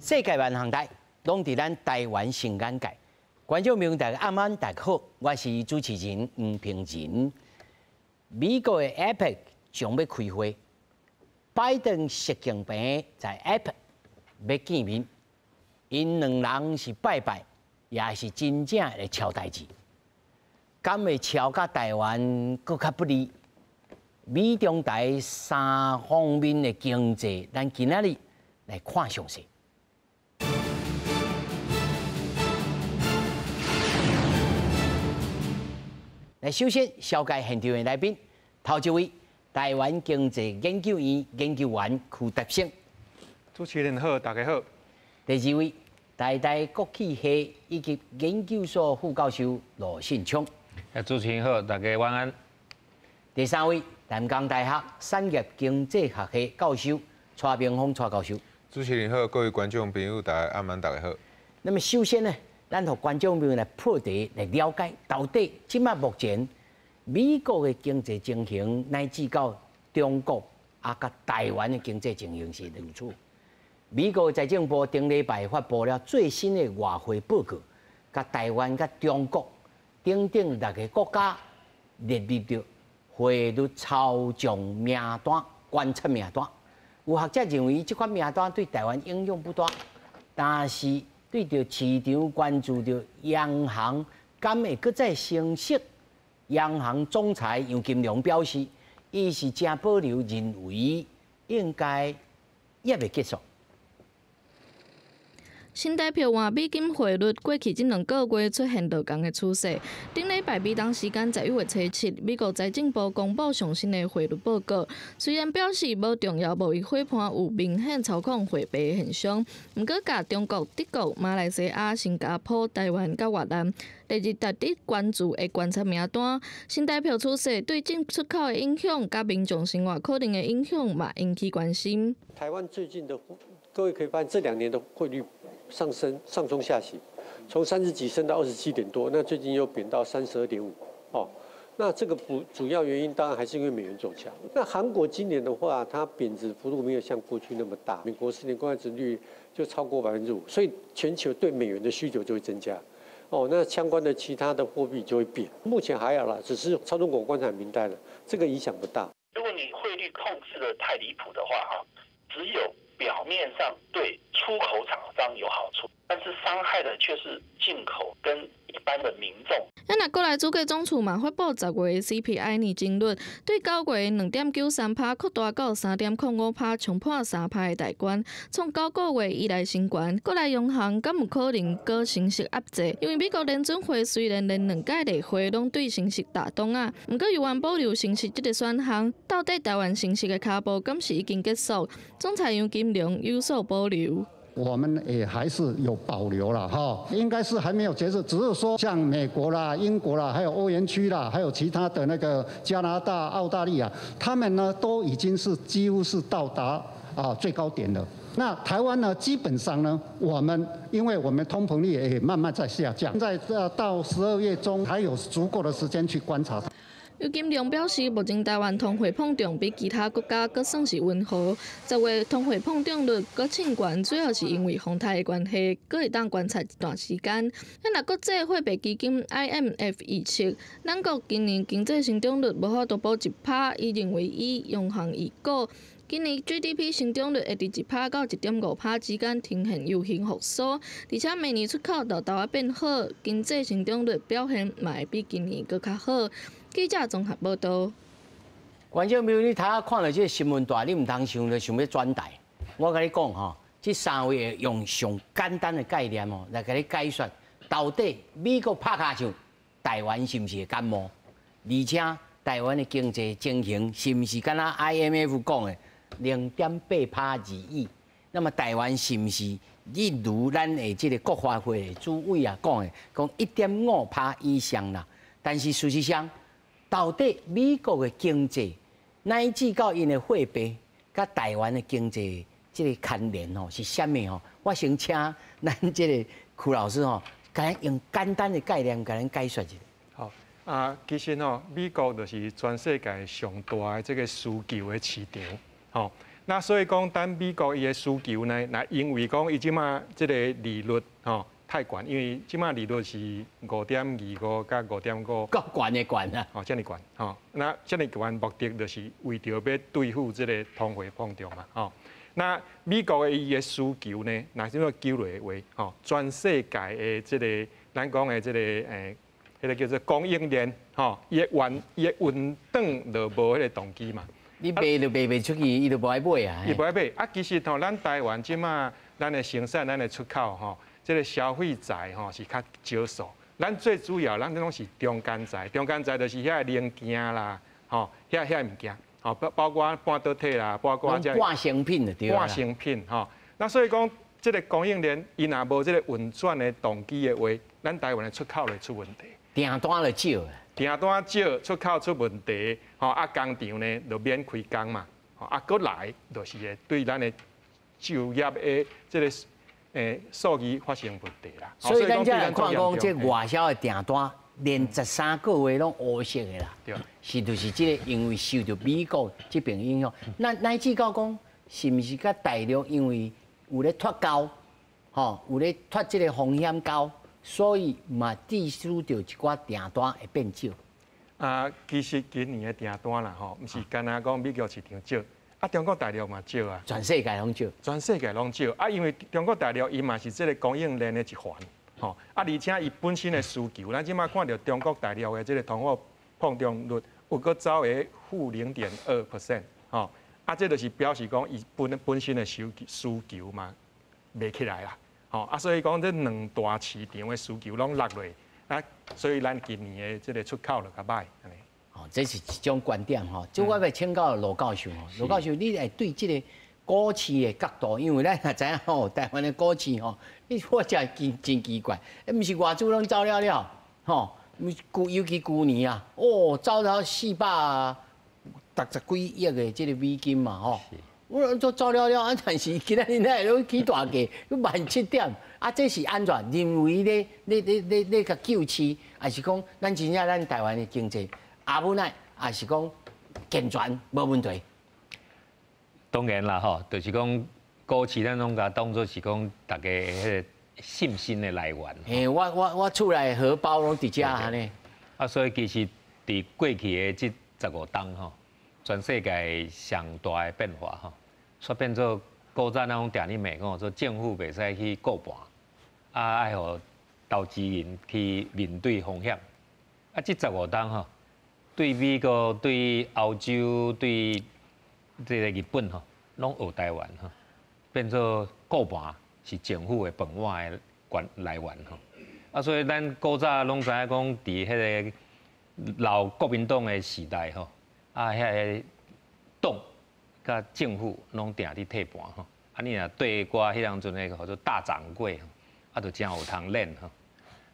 世界萬行台，攏佇咱台灣新眼界。觀眾朋友大家暗安，大家好，我是主持人黃平仁。美國的 APEC 將欲開會，拜登、習近平在 APEC 欲見面，𪜶兩人是拜拜，也是真正來敲代誌。敢會敲佮台灣閣較不利？美中台三方面的經濟，咱今仔日來看詳細。來，首先紹介現場的來賓，頭一位台灣經濟研究院研究員邱達生。主持人好，大家好。第二位台大國際系以及研究所副教授羅信聰。主持人好，大家晚安。第三位淡江大學產業經濟學系教授蔡明峰蔡教授。主持人好，各位觀眾朋友大家暗安，大家好。那麼首先呢，咱予觀眾朋友來破題來了解，到底這擺目前美國的經濟情形，乃至到中國啊，佮台灣的經濟情形是如此。美國財政部頂禮拜發布了最新的外匯報告，佮台灣、佮中國等等六个國家列入著匯率操縱名單、觀察名單。有學者認為，這款名單對台灣影響不大，但是對著市場關注著央行敢會閣再升息？央行總裁楊金龍表示，伊是誠保留，認為應該猶未結束。新台票換美金匯率過去這兩個月出現落降的趨勢。頂禮拜美東時間11月初7，美國財政部公布上新的匯率報告，雖然表示無重要貿易夥伴有明顯操控貨幣的現象，毋過共中國、德國、馬來西亞、新加坡、台灣佮越南列入值得關注的觀察名單。新台票趨勢對進出口的影響，佮民眾生活可能的影響嘛引起關心。台灣最近的，各位可以發現這兩年的匯率上升，上衝下行，從30幾升到27點多，那最近又貶到32.5，哦，那這個不主要原因當然還是因為美元走強。那韓國今年的話，它貶值幅度沒有像過去那麼大，美國10年公債殖利率就超過5%，所以全球對美元的需求就會增加，哦，那相關的其他的貨幣就會貶。目前還好啦，只是操縱國觀察名單了，這個影響不大。如果你匯率控制得太離譜的話，哈，只有表面上對出口廠商有好處，但是傷害的卻是進口跟一般的民眾。啊，若過來主計總處嘛發布10月 CPI 年增率，對9月2.93%擴大到3.05%，衝破3%的大關，創9個月以來新高。過來央行敢有可能閣升息壓制？因為美國聯準會雖然連兩屆例會攏對升息打擋仔，毋過猶原保留升息這個選項。到底台灣升息的跤步敢是已經結束？總裁楊金龍有所保留。我們也還是有保留了哈，應該是還沒有結束，只是說像美國啦、英國啦、還有歐元區啦，還有其他的那個加拿大、澳大利亞，他們呢都已經是幾乎是到達最高點了。那台灣呢，基本上呢，我們因為我們通膨率也慢慢在下降，在到12月中還有足夠的時間去觀察。楊金龍表示，目前台灣通貨膨脹比其他國家閣算是溫和。10月通貨膨脹率閣衝懸，主要是因為風颱的關係，閣會當觀察一段時間。啊，若國際貨幣基金 IMF 預測，咱國今年經濟成長率無法度保1%，伊認為以央行預估，今年 GDP 成長率會佇1%到1.5%之間呈現有形復甦，而且明年出口沓沓仔變好，經濟成長率表現嘛會比今年閣較好。記者綜合報道。觀眾朋友，你頭仔看著這個新聞大，你毋通想著想欲轉台。我共你講吼，這三位用上簡單的概念哦，來共你解說，到底美國拍尻槍，台灣是毋是會感冒？而且台灣的經濟情形是毋是敢若 IMF 講的0.8%而已？那麼台灣是毋是一如咱的這個國發會主委啊講的，講1.5%以上啦？但是事實上，到底美國的經濟乃至到𪜶的貨幣，佮台灣的經濟這個牽連吼是啥物吼？我先請咱這個邱老師吼，共咱用簡單的概念共咱解說一下。好啊，其實吼，美國就是全世界上大的這個需求的市場，吼。那所以講，等美國伊的需求呢，那因為講伊這馬這个利率吼太懸，因為這馬利率是5.25佮5.5，夠懸的懸啊！吼，遮爾懸吼。那遮爾懸目的就是為著欲對付這个通貨膨脹嘛，吼。那美國的伊的需求呢，若這麼救落的話，吼，全世界的這个咱講的這个彼个叫做供應鏈，吼，伊的運伊的運轉就無彼个動機嘛。你賣就賣袂出去，伊就無愛買啊。伊無愛買啊！其實吼，咱台灣這馬咱的生產、咱的出口吼，這个消費財吼是較少數。咱最主要，咱攏是中間財，中間財就是遐个零件啦，吼，遐遐物件，吼包包括半導體啦，包括這半成品就對。半成品吼，那所以講，這个供應鏈伊若無這个運轉的動機的話，咱台灣的出口會出問題。訂單就少。訂單少，出口出問題，吼啊工廠呢就免開工嘛，吼啊閣來就是會對咱的就業的這个數字發生問題啦。所以咱才來看講，這外銷的訂單連13個月攏烏色的啦。是就是這个因為受著美國這邊影響，那乃至到講是毋是佮大陸因為有咧脫鈎，吼有咧脫這個風險鈎。所以嘛，致使著一寡訂單會變少。啊，其實今年的訂單啦，吼，毋是干焦講美國市場少，啊，中國大陸嘛少啊。全世界攏少。全世界攏少啊，因為中國大陸伊嘛是這个供應鏈的一環，吼啊，而且伊本身的需求，咱這馬看著中國大陸的這个通貨膨脹率有閣走佇-0.2%，吼啊，這就是表示講伊本本身的需需求嘛袂起來啦。吼啊，所以講這兩大市場的需求攏落落，啊，所以咱今年的這个出口就較䆀。哦，這是一種觀點吼。這我欲請教羅教授吼，羅教授，你會對這个股市的角度，因為咱也知影吼，台灣的股市吼，你我真真真奇怪，毋是外資攏走了了，吼，尤其舊年啊，哦，走了460幾億的這个美金嘛，吼。我都走了了，啊！但是今仔日哪會攏起大價，17,000點，啊！這是按怎認為咧？咧咧咧咧共救市，還是講咱真正咱台灣的經濟阿無奈，還是講健全無問題？當然啦，吼，就是講股市咱攏共當做是講大家彼个信心的來源。嘿，我厝內荷包攏佇遮按呢。啊，所以其實佇過去的這15冬吼，全世界上大的變化吼，煞變做古早咱攏定咧罵講說政府袂使去顧盤，啊愛予投資人去面對風險。啊，這十五冬吼，對美國、對歐洲、對這个日本吼，攏學台灣吼，變做顧盤是政府的飯碗的源來源吼。啊，所以咱古早攏知影講，佇彼个老國民黨的時代吼，啊，遐个黨佮政府攏定佇退盤吼。啊，你若對掛彼當陣的號做大掌櫃，啊，就真有通練吼。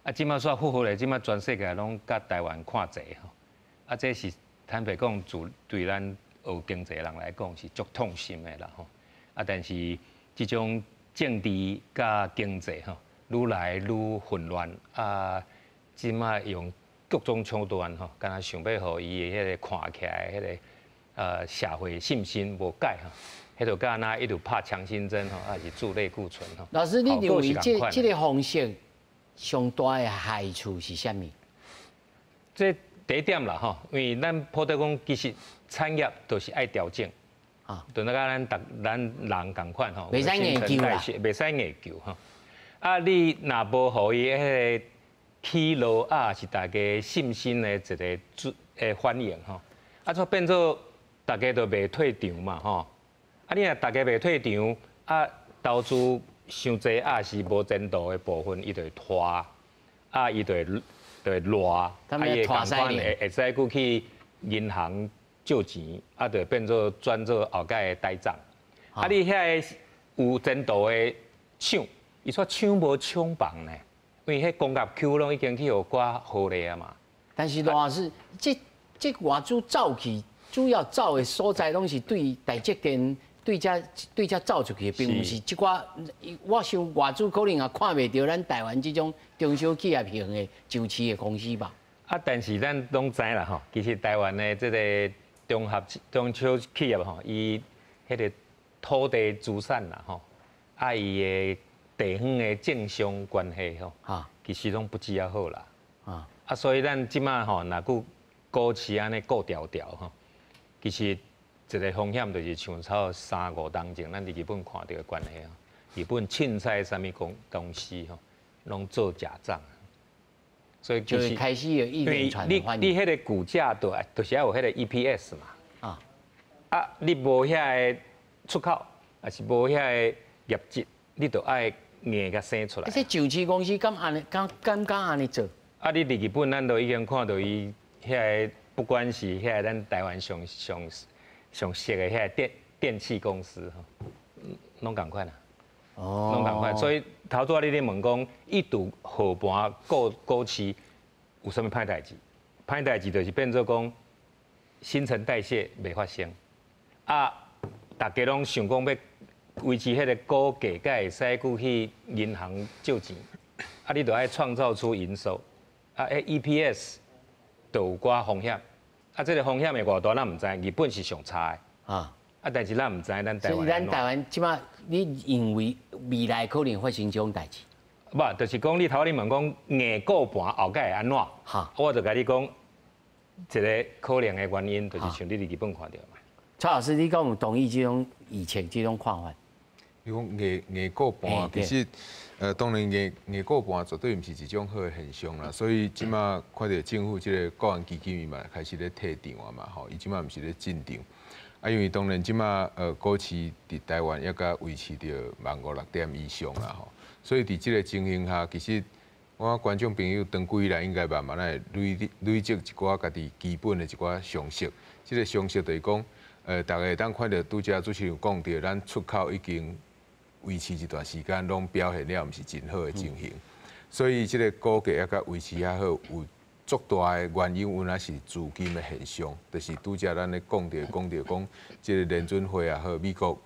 啊，這馬煞復活咧，這馬全世界攏佮台灣看齊吼。啊，這是坦白講，自對咱學經濟人來講是足痛心的啦吼。啊，但是這種政治佮經濟吼，愈來愈混亂啊，這馬用各種手段吼，敢若想欲予伊的彼个看起來彼个社會信心無改吼，彼就敢若一直拍強心針吼，抑是注類固醇吼。老師，你認為這這个方式上大的害處是啥物？這第一點啦吼，因為咱普通講，其實產業就是愛調整，啊，就那個咱逐咱人仝款吼，袂使硬求啦，袂使硬求吼。啊，你若無予伊彼个起落啊，是大家信心的一个主的反應吼，啊，就變做大家都袂退場嘛吼。啊，你若大家袂退場，啊，投資傷濟啊是無前途的部分，伊就會拖，啊，伊就會就會賴，啊，伊會仝款會會使閣去銀行借錢，啊，就會變做轉做後蓋的呆帳。啊，你遐个有前途的廠，伊煞搶無廠房呢，因為彼工業區攏已經去予掛予咧啊嘛。但是羅老師，這這外資走去，主要走的所在攏是對台積電對遮對遮走出去，並毋是這寡。我想外資可能也看袂著咱台灣這種中小企業型的上市的公司吧。啊，但是咱攏知啦吼，其實台灣的這个綜合中小企業吼，伊彼个土地資產啦吼，啊伊的地方的政商關係吼，其實攏不止遐好啦。啊，所以咱這馬吼，若閣股市按呢顧牢牢吼，其實一個風險就是像差三五冬前，咱佇日本看著的關係吼，日本凊彩啥物公司吼，攏做假帳，所以就開始有一連串的反應。你彼個股價就是愛有彼個 EPS 嘛。啊，你無遐個出口，抑是無遐個業績，你就愛硬共生出來。這上市公司敢按呢，敢按呢做？啊！你佇日本，咱都已經看著伊遐個，不管是遐個咱台灣上上上熟的遐個電器公司吼，攏仝款啊。攏仝款。所以頭拄仔你咧問講，一度護盤股市有啥物歹代誌？歹代誌就是變做講新陳代謝袂發生，啊，逐家攏想講欲維持彼個股價，才會使閣去銀行借錢，啊，你就愛創造出營收。啊，彼 EPS 就有寡風險，啊，這個風險會偌大，咱毋知。日本是上差的，啊，但是咱毋知咱台灣。所以咱台灣這馬，你認為未來可能發生這種代誌？無，就是講你頭你問講硬顧盤後蓋會按怎？我就共你講一個可能的原因，就是像你佇日本看著嘛。蔡老師，你敢有同意這種預測、這種看法？你講硬顧盤，其實，當然硬顧盤絕對毋是一種好的現象啦。所以這馬看著政府這个國安基金伊嘛開始咧退場啊嘛，吼，伊這馬毋是咧進場。啊，因為當然這馬股市佇台灣猶閣維持著1.56點以上啦，吼。所以佇這个情形下，其實我觀眾朋友長久以來應該慢慢來累積一寡家己基本的一寡常識。這个常識就是講，逐家會當看著拄才主持人講著，咱出口已經維持一段時間，攏表現了毋是真好的情形，所以這个股價猶閣維持遐好，有足大的原因，有若是資金的現象，就是拄才咱咧講著講著講，這个聯準會也好，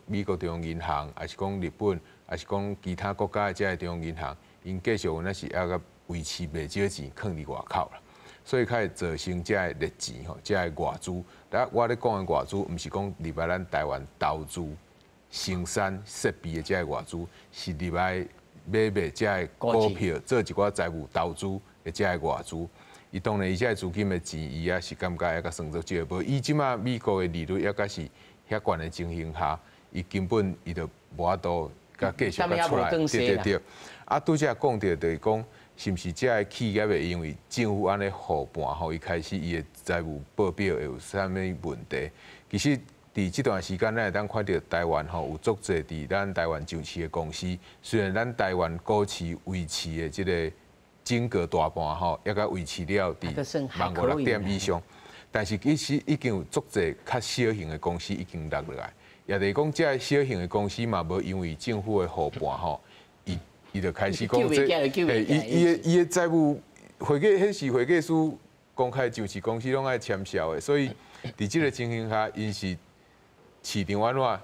美國中央銀行，抑是講日本，抑是講其他國家的這个中央銀行，𪜶繼續有若是猶閣維持袂少錢囥佇外口啦，所以較會造成這个熱錢吼，這个外資。啊，我咧講的外資，毋是講入來咱台灣投資生產設備的這个外資，是入來買賣這个股票，做一寡財務投資的這个外資。伊當然，伊這个資金的錢，伊也是感覺猶閣算做少。無伊這馬美國的利率猶閣是遐懸的情形下，伊根本伊就無法度共繼續共出來。對對對。啊，拄才講著就是講，是毋是這个企業會因為政府按呢護盤吼，伊開始伊的財務報表會有啥物問題？其實佇這段時間，咱會當看著台灣吼有足濟佇咱台灣上市的公司，雖然咱台灣股市維持的這个整個大盤吼，猶閣維持了佇1.56點以上，但是其實已經有足濟較小型的公司已經落落來，也就是講，這个小型的公司嘛，無因為政府的護盤吼，伊就開始講這，伊的債務會計，彼是會計師公開上市公司攏愛簽銷的，所以佇這个情形下，𪜶是市場按怎，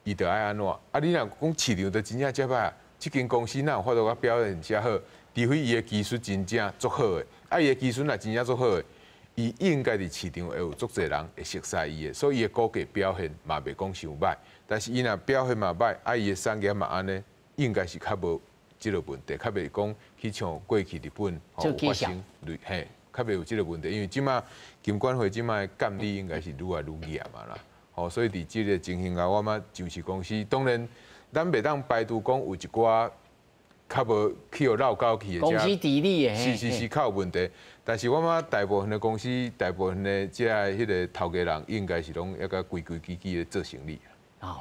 伊就愛按怎。啊，你若講市場就真正遮歹，這間公司哪有法度佮表現遮好？除非伊的技術真正足好的，啊，伊的技術若真正足好的，伊應該佇市場會有足濟人會熟悉伊的，所以伊的股價表現嘛袂講傷䆀。但是伊若表現嘛䆀，啊，伊的產業嘛按呢，應該是較無這个問題，較袂講去像過去日本吼有發生類嘿，較袂有這个問題，因為這馬金管會這馬的監理應該是愈來愈嚴啊啦，吼，所以佇這个情形下，我感覺上市公司當然，咱袂當排除講有一寡較無去予落狗去的，公司治理的，是是是較有問題。但是我感覺大部分的公司，大部分的這个彼个頭家人，應該是攏猶閣規規矩矩咧做生意。哦，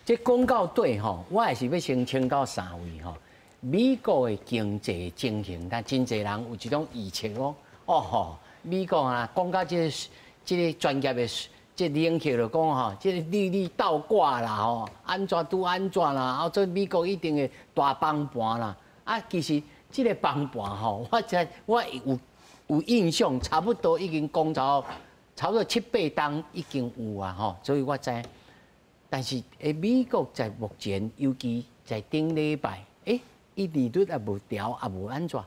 這講到底吼，我還是欲先請教三位吼。美國的經濟情形，但真濟人有這種預測講，哦吼，美國啊，講到這个專業的這領袖就講吼，這个利率倒掛啦吼，按怎拄按怎啦，啊，這美國一定會大崩盤啦。啊，其實這个崩盤吼，我這我有印象，差不多已經講到差不多七八冬已經有啊吼，所以我知。但是，美國在目前，尤其在頂禮拜，伊利率也無調，也無按怎，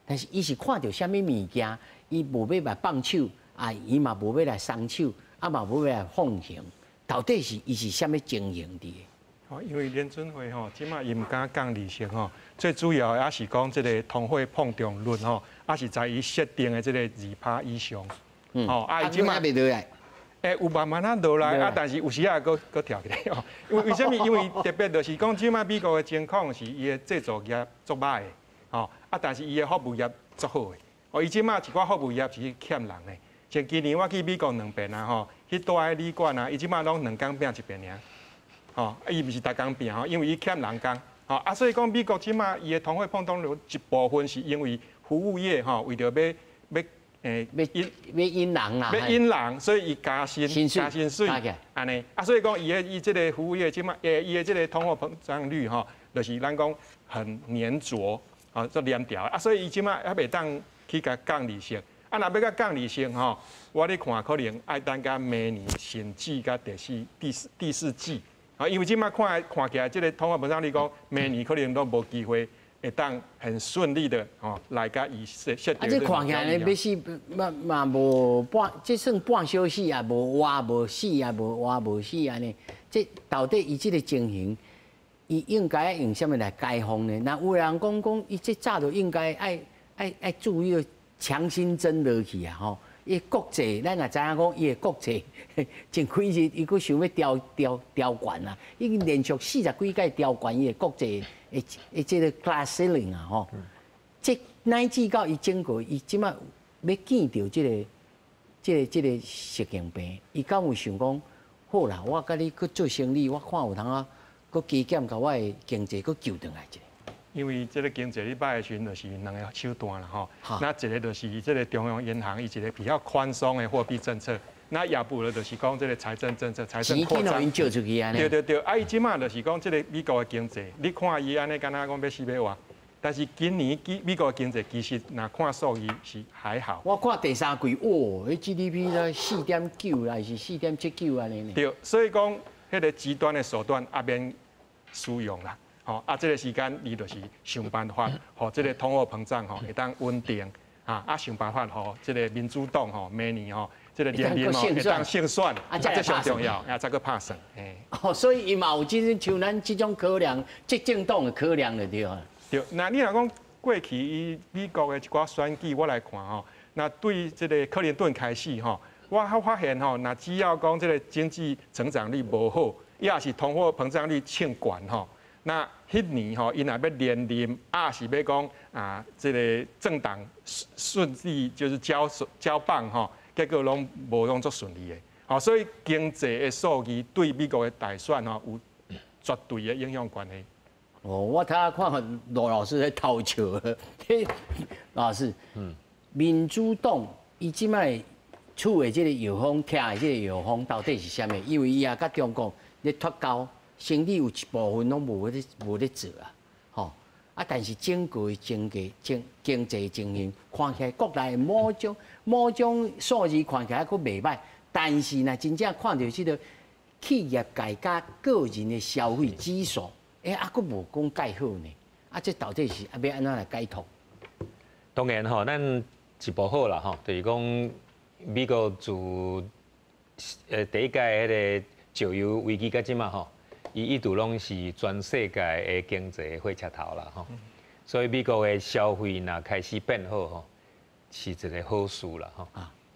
但是伊是看著啥物物件，伊無欲來放手，啊，伊嘛無欲來鬆手，啊嘛無欲來放行，到底是伊是啥物情形佇？哦，因為聯準會吼，這馬伊毋敢降利息吼，最主要也是講這個通貨膨脹率吼，也是在伊設定的這個2%以上。吼，啊，伊這馬袂落來。有慢慢仔落來，啊，但是有時仔閣閣跳起來哦。因為為啥物？因為特別就是講，這馬美國的情況是伊的製造業足䆀的，吼，啊，但是伊的服務業足好的。哦，伊這馬一寡服務業是欠人的。像今年我去美國兩遍啊，吼，去蹛的旅館啊，伊這馬攏兩工拼一遍爾。吼，伊毋是逐工拼吼，因為伊欠人工，吼啊，所以講美國這馬伊的通貨膨脹率一部分是因為服務業吼，為著欲欲引人啦，欲引人，所以伊加薪水按呢，啊，所以講伊的伊這個服務業這馬伊的這個通貨膨脹率吼，就是咱講很黏著，啊，足黏著，啊，所以伊這馬猶袂當去共降利息，啊，若欲共降利息吼，我咧看可能愛等到明年甚至到第四季。啊，因為這馬看看起來，這個通貨膨脹率講，明年可能都無機會會當很順利的吼來共伊設設定。啊，這看起來欲死嘛嘛無半，這算半小死也無活無死也無活無死按呢。這到底伊這個情形，伊應該用啥物來解放呢？若有人講講，伊這早就應該愛愛愛注意強心針落去啊吼。伊國債，咱也知影講，伊的國債前幾日伊閣想欲調調調懸啊，已經連續四十幾屆調懸伊的國債的的這個 glass ceiling 啊吼，這乃至到伊整個伊這馬欲見著這個習近平，伊敢有想講好啦，我共你去做生意，我看有通啊，閣加減共我的經濟閣救轉來一下。因為這個經濟你擺的時陣就是兩個手段啦吼，那一個就是這個中央銀行伊一個比較寬鬆的貨幣政策，那也無咧就是講這個財政政策、財政擴張。錢借出去按呢。對對對，啊伊這馬就是講這個美國的經濟，你看伊按呢敢若講欲死欲活，但是今年美國的經濟其實若看數字是還好。我看第三季，哦，彼 GDP 才4.9還是4.79按呢。對，所以講彼個極端的手段也免使用啦。吼啊，這個時間伊就是想辦法，予這個通貨膨脹吼會當穩定，啊啊想辦法予這個民主黨吼明年吼這個連任吼會當勝選，啊這上重要，啊才閣拍算。哦，所以伊嘛有這種像咱這種考量，執政黨的考量就對啊。對，那你若講過去伊美國的一寡選舉，我來看吼，那對這個克林頓開始吼，我發現吼，若只要講這個經濟成長率無好，抑是通貨膨脹率衝懸吼。那彼年吼，伊若欲連任，抑是欲講啊，這個政黨順利就是交棒吼，結果攏無攏足順利的。吼，所以經濟的數字對美國的大選吼有絕對的影響關係。哦，我頭仔看羅老師咧偷笑，老師，民主黨伊這擺處的這個藥方，聽的這個藥方到底是啥物？因為伊也佮中國咧脫鈎。生意有一部分攏無咧做啊，吼啊！但是整個經濟經經濟情形看起來，國內某種數字看起來閣袂䆀，但是呢，真正看著這個企業界佮個人的消費指數，欸，啊，閣無講蓋好呢，啊，這到底是啊欲按怎來解讀？當然吼，咱一步好啦吼，就是講美國自第一屆彼個石油危機到這馬吼。伊一度攏是全世界的經濟火車頭啦吼，所以美國的消費若開始變好吼，是一個好事啦吼。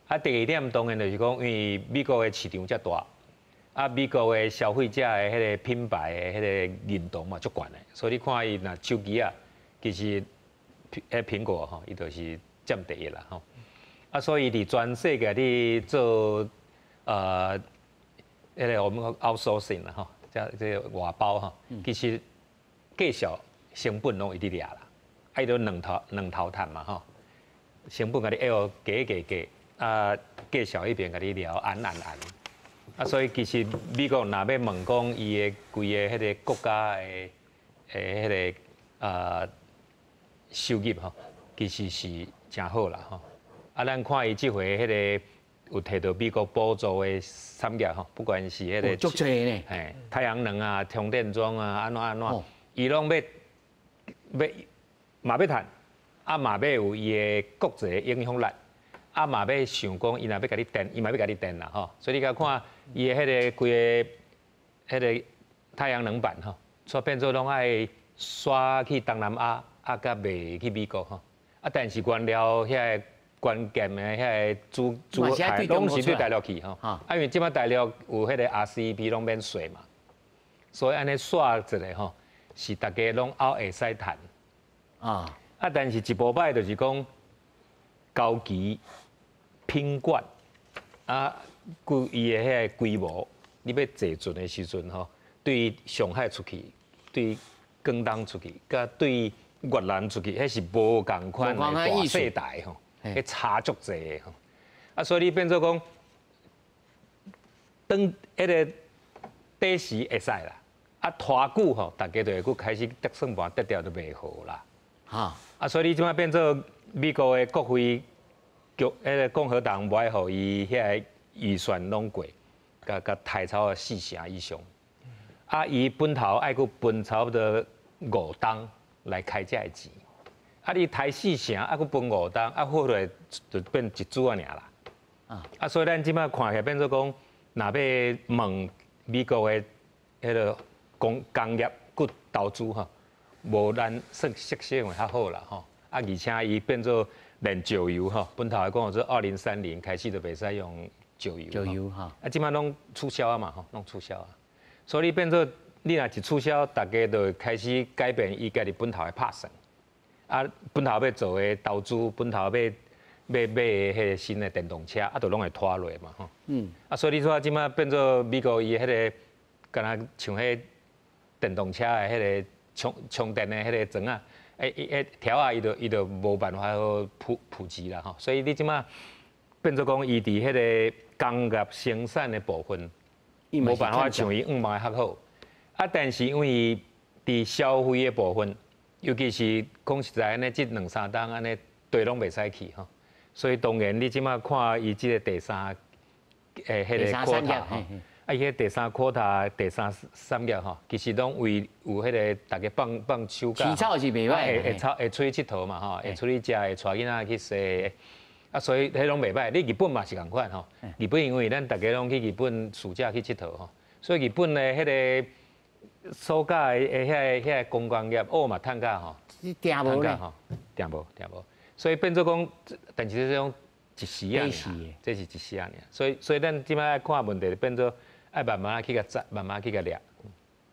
啊，第二點當然就是講，因為美國的市場遮大，啊，美國的消費者的彼個品牌的彼個認同嘛足懸的，所以你看伊若手機啊，其實彼蘋果吼，伊就是佔第一啦吼。啊，所以佇全世界咧做彼個我們講 outsourcing 啦吼。這個外包吼，其實價數成本攏伊佇掠啦，啊伊都兩頭趁嘛吼，成本共你要加加加，啊價數彼邊共你掠按按按，啊所以其實美國若欲問講伊的規个彼個國家的彼個收入吼，其實是誠好啦吼，啊咱看伊這回彼個。有提到美國補助的產業吼，不管是彼個足濟呢，嘿，太陽能啊、充電樁啊，按怎按怎，伊攏欲欲嘛欲趁，啊嘛欲有伊的國際影響力，啊嘛欲想講伊若欲共你電，伊嘛欲共你電啦吼，所以你共看伊的彼個規个彼個太陽能板吼，煞變做攏愛徙去東南亞，啊，佮賣去美國吼。啊，但是原料遐個關鍵的遐個主主攏是對大陸去吼。啊，因為這擺大陸有彼個 RCEP 攏免稅嘛，所以按呢煞一下吼，是逐家攏拗會使趁。啊，但是一無䆀就是講高級品管啊，佮伊的彼个規模，你欲坐船的時陣吼，對上海出去，對廣東出去，佮對越南出去，彼是無仝款的大細台吼，彼差足濟的吼。啊，所以你變做講，當彼个短時會使啦，啊拖久吼，逐家就會閣開始得算盤得著就袂好啦。啊，所以你這擺變做美國的國會局，彼个共和黨無愛予伊遐个預算攏過，共共抬超過四成以上。啊，伊本頭愛閣分差不多五冬來開這个錢。啊，你抬四成，啊，閣分五冬，啊，好落就變一注仔爾啦。啊，所以咱這擺看起來變做講，若欲問美國的彼个工工業閣投資吼，無咱算設想的較好啦吼。啊，而且伊變做連石油吼，本頭來講說2030開始就袂使用石油。石油吼。啊，這擺攏取消啊嘛吼，攏取消啊。所以你變做你若一取消，逐家就開始改變伊家己本頭的拍算。啊，本頭欲做的投資，本頭欲買買的彼个新的電動車，啊，就攏會拖落嘛吼。啊，所以你說這擺變做美國伊彼个，敢若像彼電動車的彼个充充電的彼個樁仔，欸，伊彼條仔伊就無辦法好普普及啦吼。所以你這擺變做講，伊佇彼個工業生產的部分，無辦法像伊向望的較好。啊，但是因為佇消費的部分，尤其是講實在按呢，這兩三冬按呢，地攏袂使去吼。所以當然你這擺看伊這個第三欸，彼個 quarter 吼，啊，伊彼第三 quarter 第三產業吼，其實攏為有彼個逐家放放暑假，起草是袂䆀，會會出會出去𨑨迌嘛吼，會出去食，會帶囡仔去踅，啊，所以彼攏袂䆀。你日本嘛是仝款吼，日本因為咱逐家攏去日本暑假去𨑨迌吼，所以日本的彼個暑假的遐個觀光業，哦嘛趁甲吼，定無咧，定無定無，所以變做講，但是這種一時仔爾，這是一時仔爾，所以咱這擺愛看問題，變做愛慢慢去共摘，慢慢去共掠。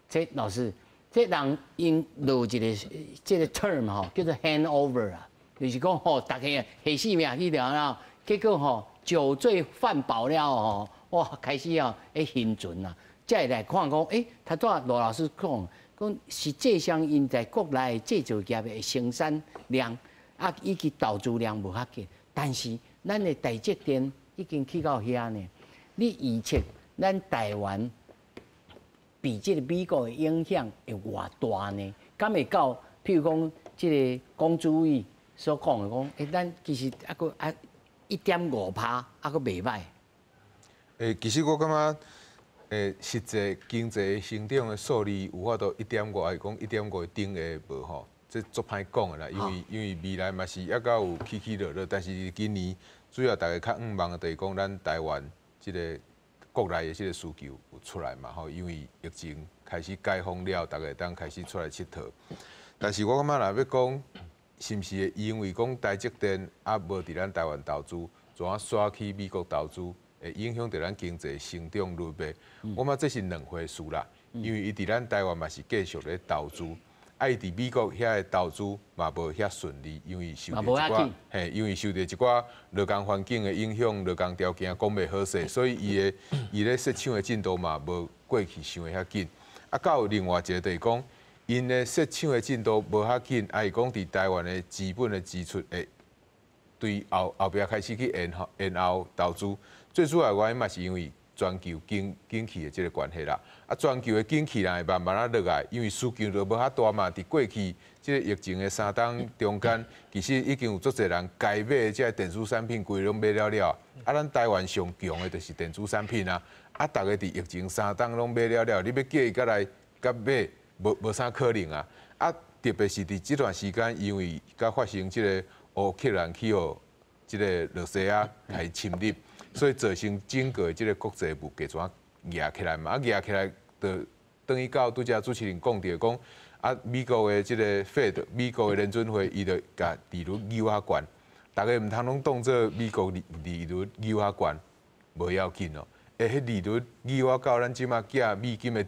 這老師，這人𪜶落一个這个 term 吼，叫做 hangover 啊，就是講吼，逐家下死命去著了，結果吼酒醉飯飽了吼，哇，開始哦會興盡啊。才會來看講，欸，頭拄仔羅老師講，講實際上𪜶在國內製造業的生產量啊，以及投資量無較緊，但是咱的台積電已經去到遐呢。你預測咱台灣比這個美國的影響會偌大呢？敢會到譬如講這个龔朱毅所講的講，欸，咱其實猶閣啊1.5%，猶閣袂䆀。欸，其實我感覺，欸，實際經濟成長的數字有法度一點五，還是講一點五頂下無吼？這足歹講的啦，因為未來嘛是猶閣有起起落落，但是今年主要逐家較向望的就是講咱台灣這个國內的這个需求有出來嘛吼，因為疫情開始解封了，逐家會當開始出來𨑨迌。但是我感覺若欲講，是毋是會因為講台積電猶無佇咱台灣投資，怎啊徙去美國投資，會影響著咱經濟成長率袂？我感覺這是兩回事啦，因為伊佇咱台灣嘛是繼續咧投資。啊，伊佇美國遐个投資嘛無遐順利，因為受著一寡，嘿，因為受著一寡勞工環境的影響，勞工條件講袂好勢，所以伊的伊咧設廠的進度嘛無過去想的遐緊。啊，閣有另外一个就是講，𪜶的設廠的進度無遐緊，啊，伊講佇台灣的資本的支出會對後後壁開始去延後延後投資，最主要原因嘛是因為全球景景氣的這个關係啦。啊，全球的景氣若會慢慢仔落來，因為需求就無遐大嘛。佇過去這个疫情的三冬中間，其實已經有足濟人該買的這个電子產品，規攏買了了。啊，咱台灣上強的就是電子產品啊。啊，逐家佇疫情三冬攏買了了，你欲叫伊閣來閣買，無無啥可能啊。啊，特別是佇這段時間，因為閣發生這个烏克蘭去予這个羅西亞來侵入，所以造成整個這个國際物價怎舉起來嘛？啊，舉起來就轉去到拄才主持人講著講，啊，美國的這个 Fed，美國的聯準會，伊就共利率扭較懸，逐家毋通攏當做美國利率扭較懸，無要緊哦。欸，彼利率扭啊到咱這馬寄美金的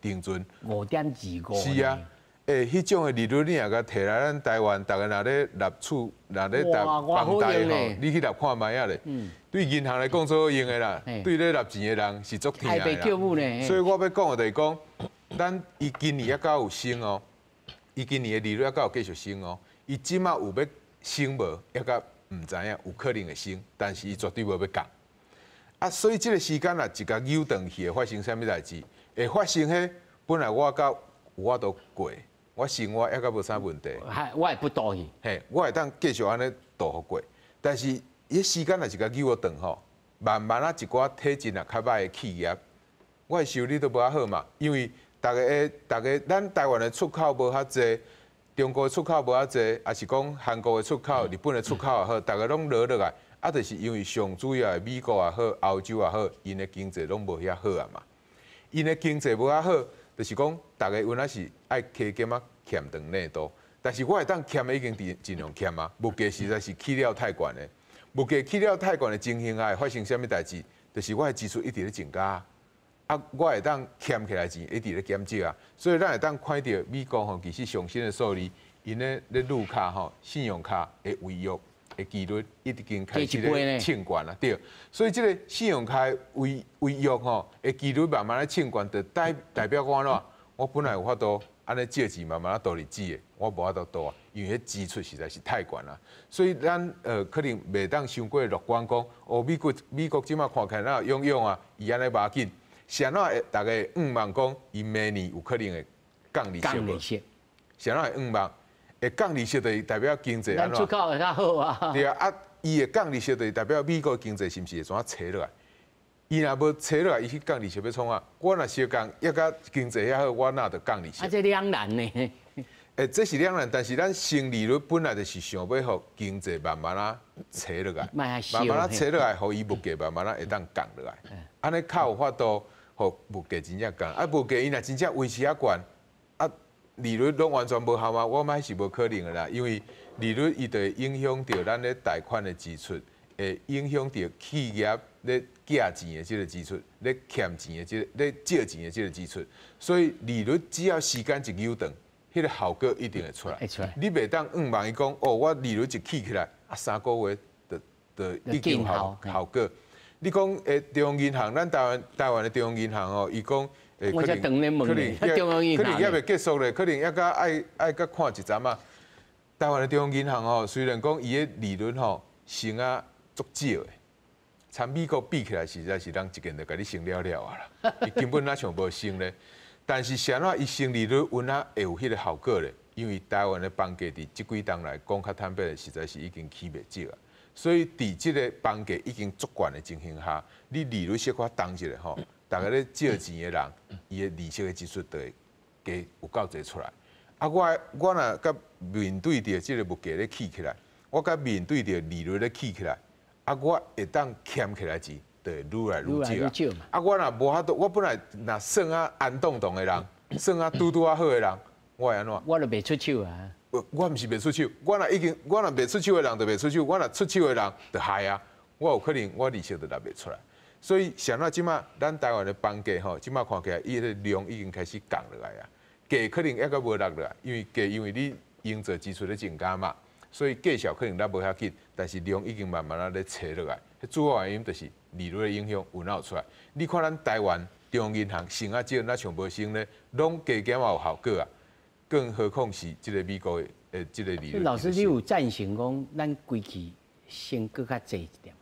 定存5.25。是啊，欸，彼種的利率你若共提來咱台灣，逐家若咧納厝，若咧納房貸吼，你去納看覓仔咧。對銀行來講做好用的啦，對咧納錢的人是足疼的啦。所以我欲講的就是講，咱伊今年猶閣有升哦，伊今年的利率猶閣有繼續升哦。伊這馬有欲升無，猶閣毋知影，有可能會升，但是伊絕對無欲降。啊，所以這个時間若一共扭轉去，會發生啥物代誌？會發生彼本來我閣有法度過，我生活猶閣無啥問題。我會不倒去。嘿，我會當繼續按呢度予過。但是彼時間若一共扭轉吼，慢慢仔一寡體質若較歹的企業，我的收入都無遐好嘛，因為逐家逐家咱台灣的出口無遐濟，中國的出口無遐濟，抑是講韓國的出口、日本的出口也好，逐家攏落落來。啊，就是因為上主要的美國也好、歐洲也好，𪜶的經濟攏無遐好啊嘛。𪜶的經濟無遐好，就是講逐家有影是愛加減仔欠長領多。但是我會當欠的已經盡量欠啊，物價實在是起了太懸的。物價起了太懸的情形下，會發生啥物代誌？就是我的支出一直咧增加，啊，我會當欠起來錢一直咧減少啊。所以咱會當看著美國吼，其實上新的數字，𪜶咧咧綠卡吼、信用卡的違約的幾率已經開始咧衝懸啦，對。所以這个信用卡違約吼的幾率慢慢咧衝懸，就代表講按怎？我本來有法度按呢借錢慢慢仔度日子的，我無法度度啊，因為彼支出實在是太懸啦。所以咱可能袂當傷過樂觀講，哦，美國這馬看起來若勇勇啊，伊按呢無要緊，是按怎會逐家會向望講，伊明年有可能會降利息無？是按怎會向望？會降利息就是代表經濟按怎？出口會較好啊。對啊，啊，伊會降利息就是代表美國經濟是毋是會怎啊斜落來？伊若無斜落來，伊去降利息欲創啥？我若相共，抑閣經濟遐好，我哪著降利息？啊，這兩難呢？欸，這是兩難，但是咱升利率本來就是想欲予經濟慢慢仔斜落來，慢慢仔斜落來，予伊物價慢慢仔會當降落來。按呢較有法度，予物價真正降。啊，物價伊若真正維持遐懸，啊，利率攏完全無效嗎？我感覺是無可能的啦，因為利率伊就會影響著咱咧貸款的支出，會影響著企業咧寄錢的這个支出，咧欠錢的這个、咧借錢的這个支出。所以利率只要時間一扭轉，彼个效果一定會出來。你袂當向望伊講，哦，我利率一起起來，啊，3個月就已經有效果。你講欸，中央銀行，咱台灣的中央銀行哦，伊講。欸，可能可能可能猶未結束咧，可能猶閣愛閣看一陣仔。台灣的中央銀行吼，雖然講伊的利率吼升啊足少的，參美國比起來，實在是人一間就共你升了了啊啦。伊根本哪像無升咧。但是啥物伊升利率有影會有彼个效果咧？因為台灣的房價佇這幾冬來講較坦白的，實在是已經起袂少啊。所以佇這个房價已經足懸的情形下，你利率小可動一下吼，逐家咧借錢的人，伊的利息的支出就會加有夠濟出來。啊，我若佮面對著這个物價咧起起來，我佮面對著利率咧起起來，啊，我會當欠起來錢就會愈來愈少啊。啊，我若無法度，我本來若算啊安當當的人，算啊拄拄仔好的人，我會按怎？我就袂出手啊。我毋是袂出手，我若已經我若袂出手的人就袂出手，我若出手的人就害啊。我有可能我利息就納袂出來。所以，啥物這馬咱台灣的房價吼，這馬看起來伊个量已經開始降落來啊，價可能猶閣無落落來，因為價因為你營造支出咧增加嘛，所以價數可能落無遐緊，但是量已經慢慢仔咧斜落來。主要原因就是利率的影響有哪有出來？你看咱台灣中央銀行升啊少，若像無升咧，攏加減嘛有效果啊，更何況是這个美國的這个利率。老師，你有贊成講咱規氣升閣較濟一點？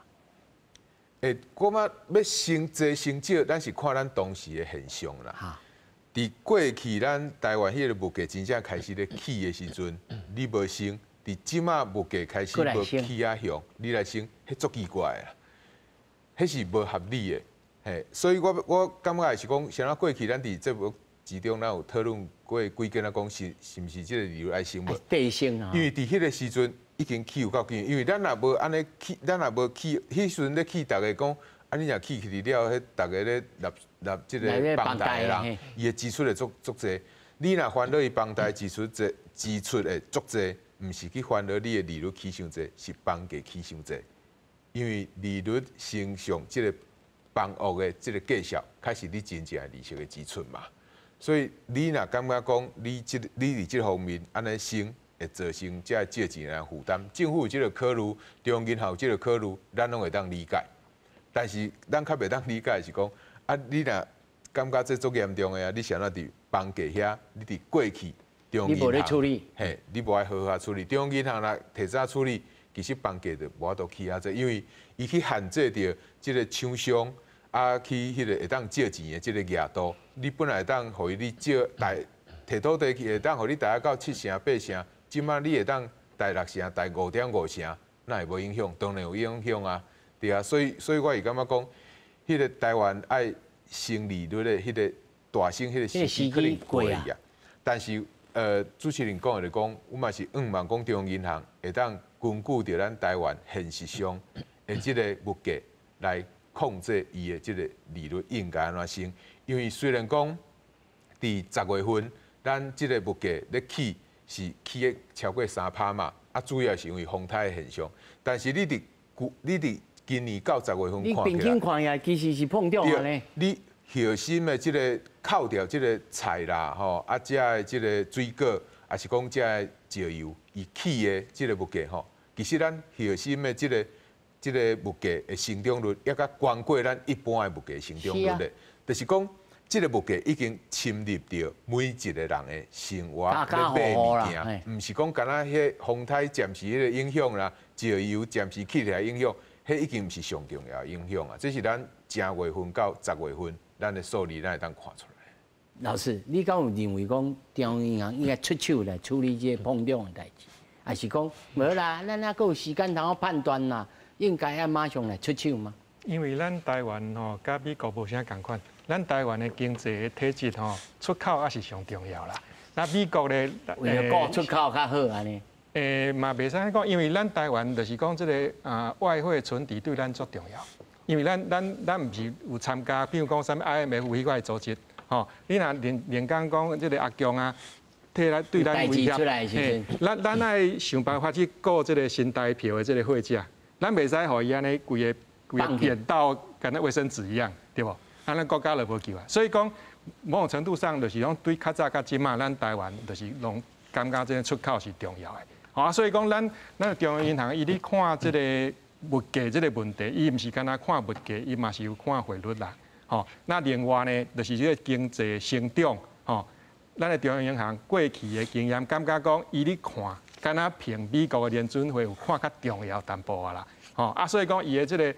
欸，我感覺欲升濟升少，咱是看咱當時的現象啦。佇過去咱台灣彼个物價真正開始咧起的時陣，你無升；佇這馬物價開始無起啊凶，你來升，彼足奇怪的啦，彼是無合理的。嘿，所以我感覺是講，像過去咱佇節目之中，咱有討論過幾間仔講是毋是這个理由愛升無？升啊！因為佇彼个時陣已經起有夠緊，因為咱若無按呢起，咱若無起，彼時陣咧起，逐家講啊，你若起去了，彼逐个咧纳纳这个房贷的人，伊的支出会足足济。你若烦恼伊房贷支出济，支出会足济，毋是去烦恼你的利率起伤济，是房价起伤济。因为利率乘上这个房屋的这个价数，才是你真正的利息的支出嘛。所以你若感觉讲你这你伫这方面按呢升，会造成这借钱人负担，政府有这个考虑，中央银行有这个考虑，咱拢会当理解。但是咱较袂当理解的是讲，啊，你若感觉这足严重的啊，你啥物伫房价遐，你伫过去中央银行，你无咧处理，嘿，你无爱好好处理，中央银行若提早处理，其实房价就无法度起遐济，因为伊去限制著这个厂商啊，去彼个会当借钱的这个额度，你本来会当予伊你借贷提土地去，会当予你贷到7成8成，这马你会当贷6成、贷5.5成，那会无影响？当然有影响啊，对啊，所以我会感觉讲，彼个台湾爱升利率的彼个大升彼个时机可能过去啊，但是主持人讲的就讲，我嘛是向望讲中央银行会当根据著咱台湾现实上的这个物价来控制伊的这个利率应该按怎升，因为虽然讲伫10月份咱这个物价咧起是起的超过3趴嘛，啊主要是因为风台的现象，但是你伫今年到十月份看起来，你平均看起来其实是膨胀的呢。你核心的这个扣掉这个菜啦，吼，啊，这的这个水果，抑是讲这的石油，伊起的这个物价吼，其实咱核心的这个物价的成长率，犹阁悬过咱一般的物价成长率咧。就是讲，这个物价已经侵入著每一个人的生活咧买物件，毋是讲干焦彼风台暂时彼个影响啦，石油暂时起来影响，彼已经毋是上重要的影响啊。这是咱正月份到十月份，咱的数字咱会当看出来。老师，你敢有认为讲中央银行应该出手来处理这个膨胀的代志，抑是讲无啦？咱犹阁有时间通好判断啦，应该要马上来出手吗？因为咱台湾吼，佮美国无啥仝款，咱台湾的经济的体质吼，出口犹是上重要啦。那美国咧，为了顾出口较好按呢？嘛袂使讲，因为咱台湾就是讲这个啊外汇存底对咱足重要。因为咱毋是有参加，比如讲啥物 IMF 彼款组织，吼，你若连连讲讲这个阿强啊，提来对咱威胁，咱爱想办法去顾这个新台票的这个汇价，咱袂使予伊按呢规个规个贬到敢若卫生纸一样，对无？按呢国家就无救啊。所以讲，某种程度上就是讲对较早到这马，咱台湾就是拢感觉这个出口是重要的。啊，所以讲咱中央银行伊咧看这个物价这个问题，伊毋是干焦看物价，伊嘛是有看汇率啦。吼，那另外呢，就是这个经济成长，吼，咱的中央银行过去的经验，感觉讲伊咧看，敢若比美国的联准会有看较重要淡薄仔啦。吼，啊，所以讲伊的这个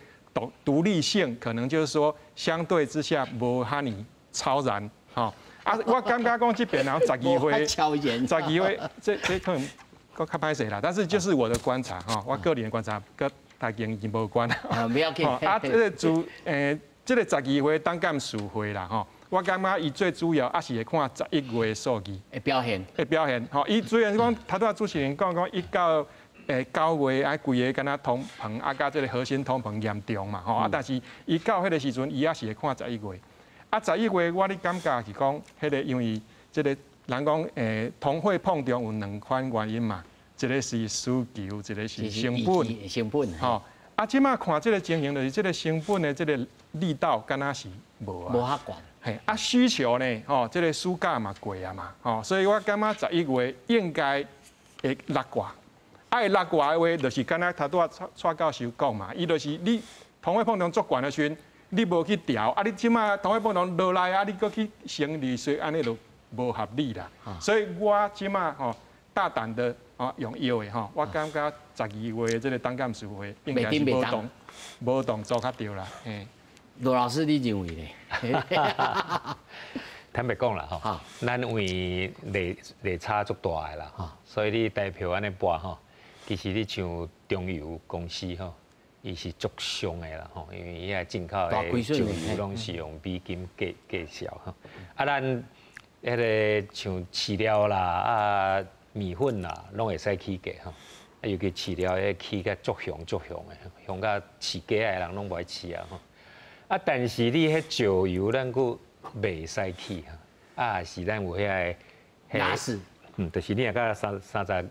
独立性，可能就是说相对之下无遐尔超然，吼。啊，我感觉讲这边然后十二岁，12岁，这可能阁较歹势啦，但是就是我的观察吼，我个人的观察，佮台经已经无关。啊，不要紧。啊，这个主诶，这个十二月董监事会啦，吼，我感觉伊最主要犹是会看十一月的数字的表现，的表现。吼，伊虽然讲头拄仔主持人讲讲1到9月啊，规个敢若通膨啊，佮这个核心通膨严重嘛，吼啊，但是伊到彼个时阵，伊犹是会看十一月。啊，十一月我咧感觉是讲，彼个因为这个人讲通货膨胀有两款原因嘛，一个是需求，一个是成本。成本。吼，啊，这马看这个情形，就是这个成本的这个力道，敢若是无啊。无遐悬。嘿，啊，需求呢，吼，这个暑假嘛过啊嘛，吼，所以我感觉十一月应该会落挂。啊，会落挂的话，就是敢若头拄仔蔡教授讲嘛，伊就是你通货膨胀足悬的时阵，你无去调，啊，你这马通货膨胀落来啊，你阁去升利息，按呢就无合理啦。所以我这马吼大胆的哦用药的吼，我感觉十二月这个董监事会应该是无动作较对啦。嘿，罗老师，你认为咧？坦白讲啦吼，咱因为利差足大的啦，所以你台票按呢跋吼，其实你像中油公司吼，伊是足伤的啦吼，因为伊遐进口的石油拢是用美金计计数吼。啊，咱彼个像饲料啦、啊面粉啦，拢会使起价吼。啊，尤其饲料彼起甲足凶足凶的，凶甲饲鸡仔的人拢无爱饲啊吼。啊，但是你彼石油咱閣袂使起哈，啊是咱有遐个压死，就是你若到35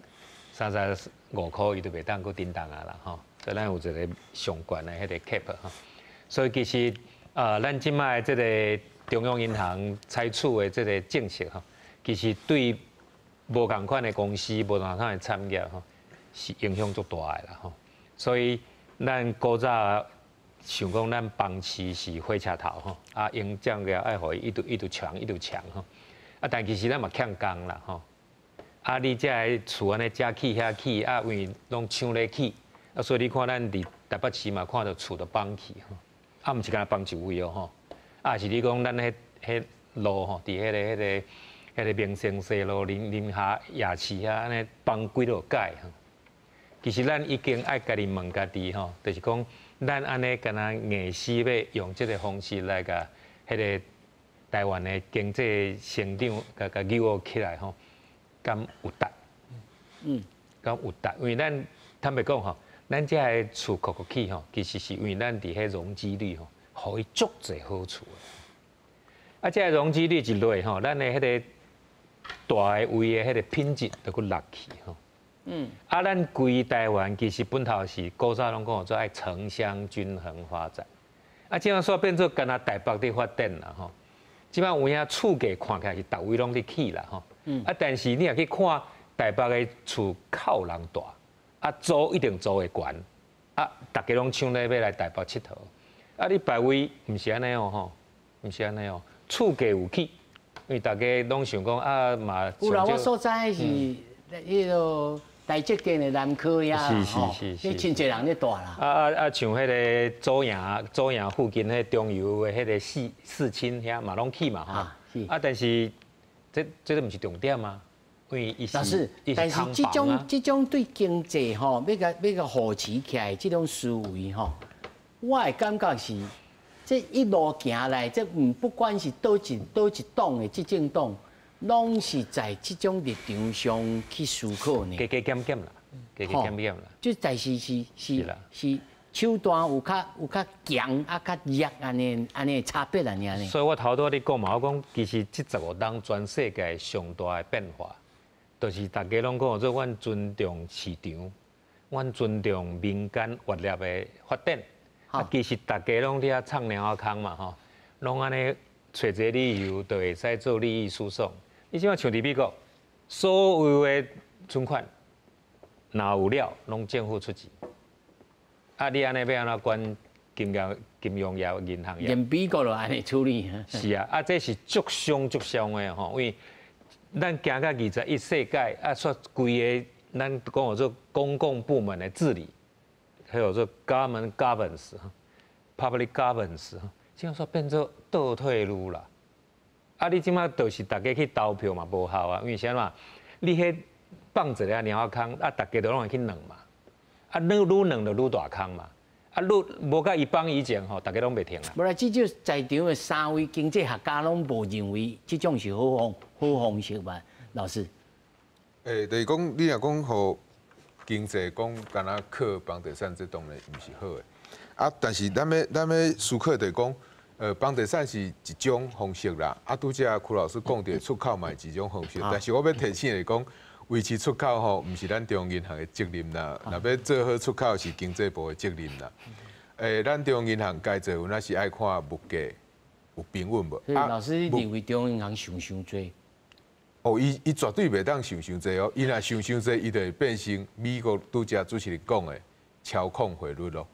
块，伊就袂当閣振动啊啦吼。所以咱有一个上悬的彼个 cap 吼。所以其实咱这摆这个中央银行采取的这个政策吼，其实对无仝款的公司、无仝款的产业吼，是影响足大的啦吼。所以咱古早想讲咱房市是火车头吼，啊，用这样个爱予伊一直一直强一直强吼，啊，但其实咱嘛欠工啦吼。啊，你这个厝按呢遮起遐起，啊，因为拢抢咧起，啊，所以你看咱伫台北市嘛，看著厝都崩去吼，啊，毋是干焦崩一位哦吼，啊是你讲咱彼彼路吼，伫彼个民生西路、林下夜市遐，按呢崩几落盖吼。其实咱已经爱家己问家己吼，就是讲咱按呢敢若硬死欲用这个方式来共彼个台湾的经济成长共共扭起来吼，敢有值？敢有值？因为咱坦白讲吼，咱遮个厝阁阁起吼，其实是因为咱伫彼容积率吼，予伊足济好处。啊，这个容积率一落吼，咱的彼个蹛的位的彼个品质就阁落去吼。啊，咱规台湾其实本头是古早拢讲做爱城乡均衡发展，啊，这样煞变做干焦台北伫发展啦吼。这摆有影厝价看起来是逐位拢伫起啦吼。啊，但是你若去看台北的厝较有人蹛，啊，租一定租会悬，啊，逐家拢抢咧欲来台北𨑨迌。啊，你别位毋是按呢哦吼，毋是按呢哦，厝价有起，因为逐家拢想讲啊嘛。有啦，我所知是彼个台积电的南科遐，彼真济人咧蹛啦。啊啊啊！像彼个左营附近彼中油的彼个四氢遐嘛拢起嘛吼。啊，但是这个毋是重点啊，因为伊是老师，但是这种对经济吼，欲共扶持起来这种思维吼，我的感觉是，这一路行来，这毋不管是佗一党的执政党，拢是在这种立场上去思考呢。加加减减啦，加加减减啦。就但是是是是手段有较强啊，较弱按呢按呢差别按呢。所以我头拄仔咧讲嘛，我讲其实这15冬全世界上大的变化，就是大家拢讲做阮尊重市场，阮尊重民间独立的发展。啊，其实大家拢伫遐藏猫仔空嘛吼，拢按呢揣一个理由就会使做利益输送。你这摆像伫美国，所有的存款若有了，拢政府出钱。啊，你按呢欲按怎管金融业、银行业？连美国都按呢处理。是啊，啊，这是足伤足伤的吼，因为咱行到21世纪，啊，煞规个咱讲做公共部门的治理，还有做 government governance、public governance，这样煞变做倒退噜啦。啊！你这摆就是逐家去投票嘛，无效啊，因为啥嘛？你彼放一个猫仔空，啊，逐家都拢会去挵嘛。啊，愈愈挵就愈大空嘛。啊，愈无共伊放以前吼，逐家拢袂停啦。无啦，至少在场的三位经济学家拢无认为这种是好方式吧？老师。欸，就是讲你若讲予经济讲干焦靠房地产，这当然毋是好的。啊，但是咱欲思考就是讲，房地产是一种方式啦。啊，拄才柯老师讲著出口嘛是一种方式，但是我欲提醒的讲，维持出口吼，毋是咱中央银行的责任啦。若欲做好出口是经济部的责任啦。咱中央银行该做，有那是爱看物价有平稳无？啊，老师，你认为中央银行想伤济？哦，伊绝对袂当想伤济哦。伊若想伤济，伊就会变成美国拄才主持人讲的操控汇率咯。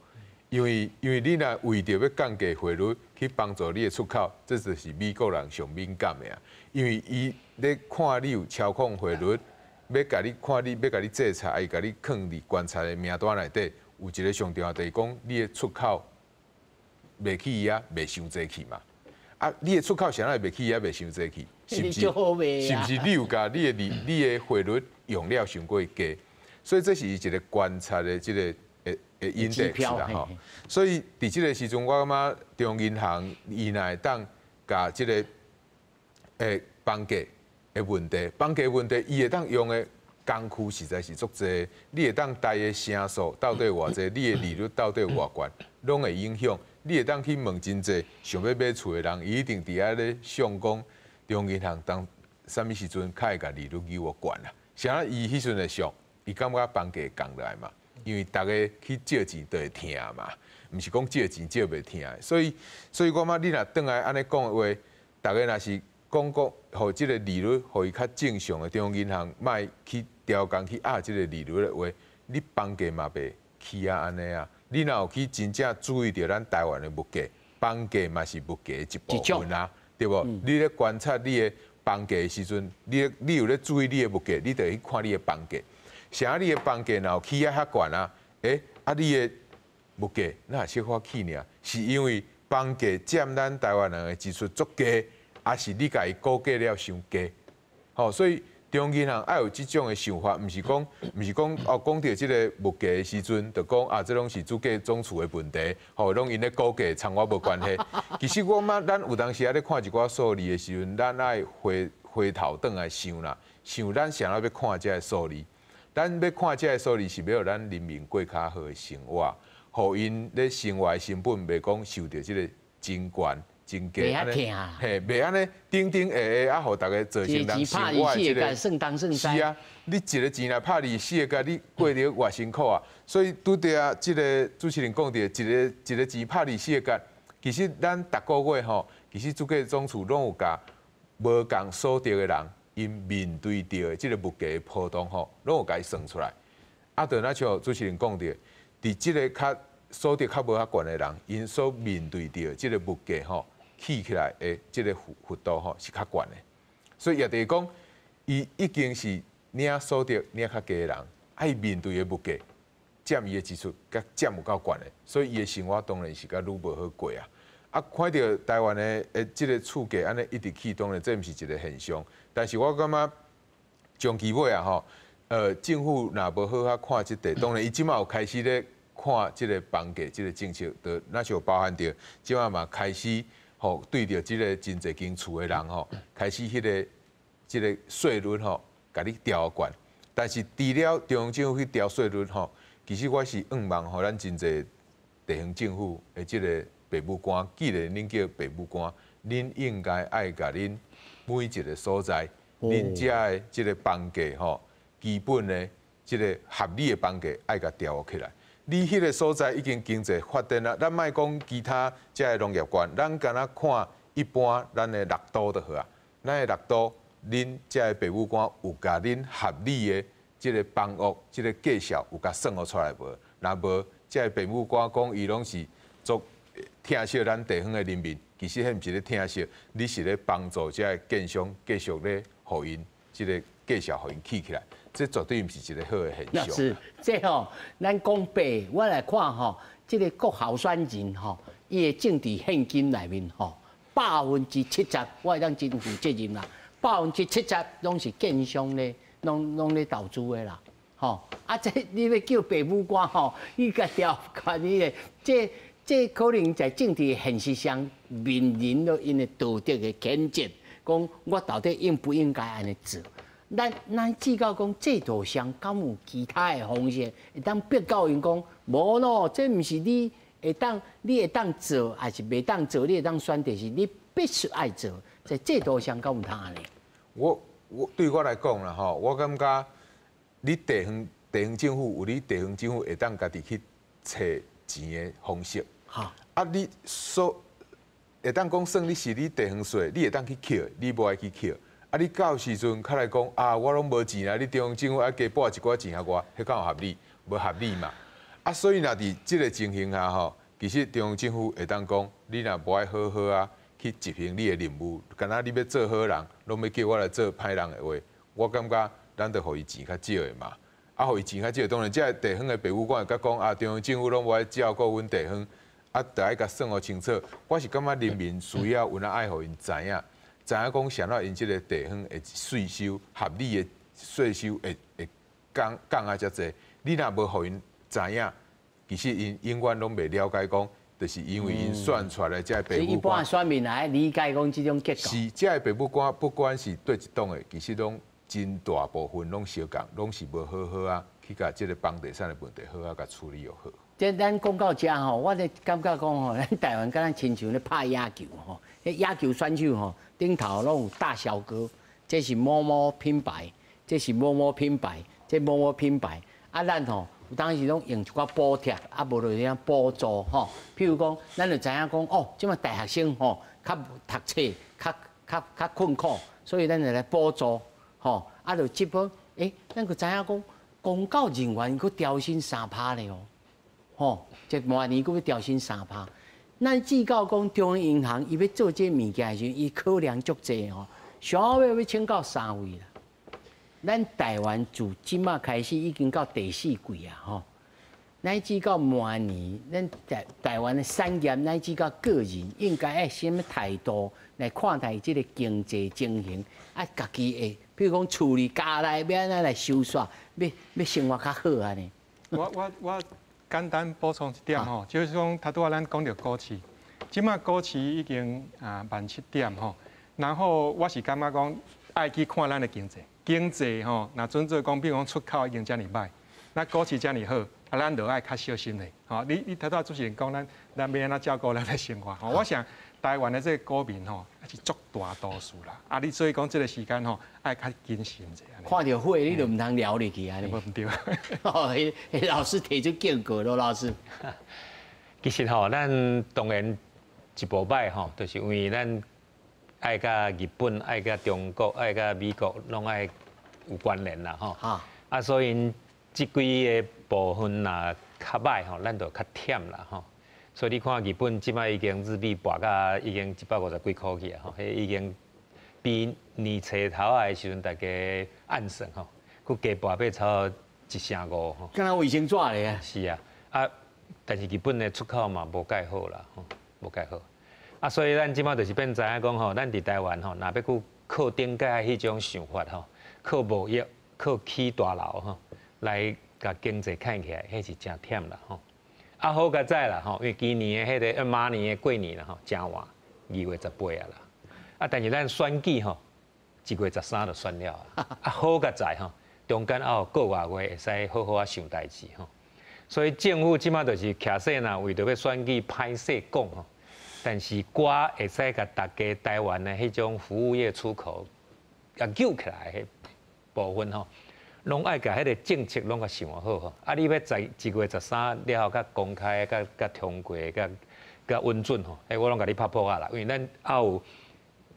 因为你若为著欲降低汇率去帮助你的出口，这就是美国人上敏感的啊。因为伊咧看你有操控汇率，欲共你看你欲共你制裁，伊共你囥伫观察的名单内底，有一个上重要就是讲你的出口袂去伊遐袂伤济去嘛。啊，你的出口啥会袂去伊遐袂伤济去？是毋是？是毋是你有共你的汇率用了伤过低？所以这是一个观察的这个的 index 啦吼。所以伫这个时阵，我感觉中央银行伊若会当共这个房价的问题，房价问题，伊会当用的工具实在是足济。你会当贷的成数到底偌济，你的利率到底偌悬，拢会影响。你會當去問真濟想欲買厝的人，伊一定佇遐咧想講，中央銀行當啥物時陣較會共利率予懸啊？啥伊彼陣會俗，伊感覺房價降落來嘛？因為逐家去借錢都會疼嘛，毋是講借錢借袂疼。所以，所以我感覺你若轉來按呢講的話，逐家若是講講，予這个利率予伊較正常的，中央銀行莫去調降去壓這个利率的話，你房價嘛袂起啊按呢啊。你若有去真正注意著咱台灣的物價，房價嘛是物價的一部分啊，對無？你咧觀察你的房價的時陣，你有咧注意你的物價，你就去看你的房價。啥你的房價若有起啊較懸啊？欸，啊你的物價哪會小可起爾？是因為房價佔咱台灣人的支出足低，抑是你共伊估計了傷低？吼，所以中央銀行愛有這種的想法，毋是講哦，講著這个物價的時陣，就講啊，這攏是主計總處的問題，吼，攏𪜶咧估計，參我無關係。其實我感覺咱有當時仔咧看一寡數字的時陣，咱愛回回頭轉來想啦，想咱啥物欲看這个數字？咱欲看這个數字是欲予咱人民過較好的生活，予𪜶咧生活的成本袂講受著這个真懸。真低，嘿，袂按呢頂頂下下啊，予逐家造成人生活的這个。是啊，你一个錢來拍24个月，你過得偌辛苦啊！所以拄著啊，這个主持人講著，一个一个錢拍24个月，其實咱逐个月吼，其實主計總處攏有共無仝所得的人，𪜶面對著的這个物價的波動吼，攏有共伊算出來。啊，就若像主持人講著，佇這个較所得較無遐懸的人，𪜶所面對著的這个物價吼，起起來的這个幅度吼是較懸的，所以也就是講，伊已經是領所得領較低的人，啊伊面對的物價佔伊的支出，閣佔有夠懸的，所以伊的生活當然是閣愈無好過啊。啊，看著台灣的的這个厝價按呢一直起，當然這毋是一个現象，但是我感覺長期尾啊吼，政府若無好好看這塊，當然伊這馬有開始咧看這个房價這个政策，就若像包含著這馬嘛開始。吼，對著這个真濟間厝的人吼，開始彼个這个稅率吼，共你調懸。但是除了中央政府去調稅率吼，其實我是向望予咱真濟地方政府的這个父母官，既然恁叫父母官，恁應該愛共恁每一个所在，恁遮的這个房價吼，基本的這个合理的房價愛共調起來。你彼个所在已經經濟發展啦，咱莫講其他遮个農業縣，咱敢若看一般咱的六都就好啊。咱的六都，恁遮个父母官有共恁合理的這个房屋，這个價數有共算予出來無？若無，遮个父母官講伊攏是足疼惜咱地方的人民，其實彼毋是咧疼惜，你是咧幫助遮个建商繼續咧予𪜶這个價數予𪜶起起來。這絕對毋是一个好的現象。是，這吼，咱講白，我來看吼，這个各候選人吼，伊的政治獻金內面吼，70%，我會當真負責任啦，70%攏是建商咧，攏攏咧投資的啦，吼，啊，這你欲叫父母官吼，你共調懸你的，這這可能在政治現實上面臨著𪜶的道德的譴責，講我到底應不應該按呢做？咱咱至到講制度上，敢有其他的方式會當逼到𪜶講，無咯，這毋是你會當你會當做，抑是袂當做？你會當選擇是你必須愛做，在制度上敢有通按呢？我我對我來講啦吼，我感覺你地方地方政府有你地方政府會當家己去揣錢的方式。啊，你所會當講算你是你地方稅，你會當去扣，你無愛去扣。啊！你到時陣較來講啊，我攏無錢啊！你中央政府愛加撥一寡錢予我，彼敢有合理？無合理嘛！啊，所以若佇這个情形下吼，其實中央政府會當講，你若無愛好好啊去執行你的任務，敢若你欲做好人，攏欲叫我來做歹人的話，我感覺咱著予伊錢較少的嘛。啊，予伊錢較少，當然這个地方的父母官會佮講啊，中央政府攏無愛照顧阮地方，啊，著愛共算予清楚。我是感覺人民需要有影愛予𪜶知影。知影講啥物𪜶這个地方的稅收合理的稅收會會降降啊遮濟，你若無予𪜶知影，其實𪜶永遠攏袂了解講，就是因為𪜶算出來這个父母官。一般選民來理解講這種結構。是，這个父母官不管是佗一黨的，其實攏真大部分攏相仝，攏是無好好啊，去共這个房地產的問題好好共處理就好。對。這咱講到遮吼，我咧感覺講吼，咱台灣敢若親像咧拍野球吼，彼野球選手吼，頂頭攏有大小哥，這是某某品牌，這是某某品牌，這某某品牌。啊，咱吼有當時攏用一寡補貼，啊，無就按補助吼。譬如講，咱就知影講，哦，這馬大學生吼較讀冊較較較困苦，所以咱就來補助吼。啊，就這波，欸，咱閣知影講，公教人員閣調薪3%咧哦。吼，這明年閣欲調薪3%。咱至到講中央銀行伊欲做這物件的時陣，伊考量足濟吼，上後尾欲請到三位啦。咱台灣自這馬開始已經到第四季啊，吼，乃至到明年，咱台台灣的產業乃至到個人，應該愛啥物態度來看待這個經濟情形？啊，家己會，比如講厝裡家內欲按怎來收煞，欲欲生活較好按呢？我簡單補充一點吼，就是講頭拄仔咱講著股市，這馬股市已經啊17,000點吼，然後我是感覺講愛去看咱的經濟，經濟吼，若準做講，比如講出口已經遮爾䆀，那股市遮爾好，啊，咱就愛較小心咧，吼。你頭拄仔主持人講咱咱欲按怎照顧咱的生活，吼，我想台灣的這個股民吼，是足大多數啦，啊，你所以講這個時間吼，愛較謹慎者。看著火，你就毋通撩入去啊！無毋對。哦，彼老師提出警告咯，老師。其實吼，咱當然一步䆀吼，就是因為咱愛佮日本、愛佮中國、愛佮美國，攏愛有關聯啦吼。啊，所以這幾个部分若較䆀吼，咱就較忝啦吼。所以你看日本這擺已經日幣跋到已經150幾箍去啊吼，彼已經比年初頭仔的時陣大家按算吼，閣加跋欲超1成5吼。敢若衛生紙咧。是啊，啊，但是日本的出口嘛無蓋好啦，吼，無蓋好。啊，所以咱這擺就是變知影講吼，咱佇台灣吼，若欲閣靠頂屆彼種想法吼，靠貿易、靠起大樓吼，來共經濟牽起來，彼是誠忝啦吼。啊，好佳哉啦吼，因為今年的彼个明年的過年啦吼，誠晚，2月18啊啦。啊，但是咱選舉吼，1月13就選了啊。啊，好佳哉吼，中間還有個外月會使好好仔想代誌吼。所以政府這擺就是徛勢若為著欲選舉歹勢講吼，但是我會使共大家台灣的彼種服務業出口也救起來的部分吼，攏愛共彼个政策攏共想好吼。啊，你欲在1月13了後較公開、較較通過、較較穩準吼，彼我攏共你拍噗仔啦，因為咱還有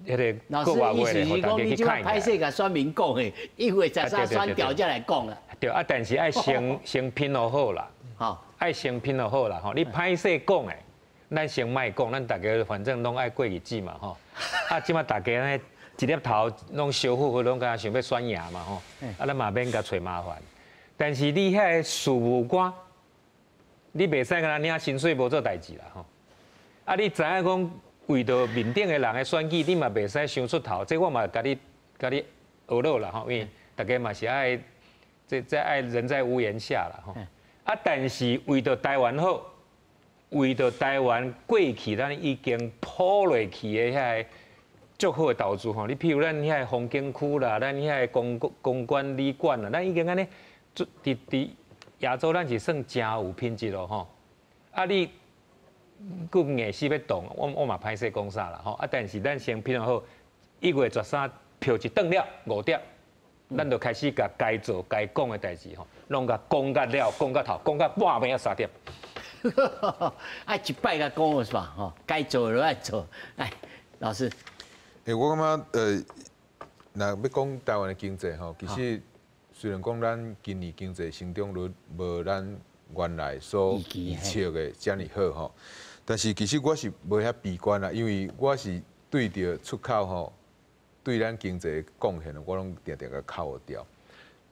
彼个老師意思是講，你這擺歹勢共選民講的，1月13選掉才來講啦。對啊，但是愛先先拼落好啦，愛先拼落好啦吼。你歹勢講的，咱先莫講，咱大家反正攏愛過日子嘛吼。啊，這擺大家呢一粒頭攏燒呼呼，攏敢若想欲選贏嘛吼。啊，咱嘛免共揣麻煩。但是你遐个事務官，你袂使干焦領薪水無做代誌啦吼。啊，你知影講為著面頂的人的選舉，你嘛袂使傷出頭。這我嘛共你共你學落啦吼，因為大家嘛是愛這這愛人在屋檐下啦吼。啊，但是為著台灣好，為著台灣過去咱已經鋪落去的遐个足好的投資吼，你譬如咱遐个風景區啦，咱遐个公公館旅館啦，咱已經按呢，佇佇亞洲咱是算誠有品質咯吼。啊，你閣硬死欲動，我我嘛歹勢講啥啦吼。啊，但是咱先拼好，1月13票一轉了5點，咱就開始共該做該講的代誌吼，攏共講甲了，講甲透，講甲半暝仔3點。愛一擺共講是吧？吼，該做的就愛做。哎，老師。欸，我感覺若欲講台灣的經濟吼，其實雖然講咱今年經濟成長率無咱原來所預測的遮爾好吼，但是其實我是無遐悲觀啦，因為我是對著出口吼，對咱經濟貢獻，我攏定定共扣掉。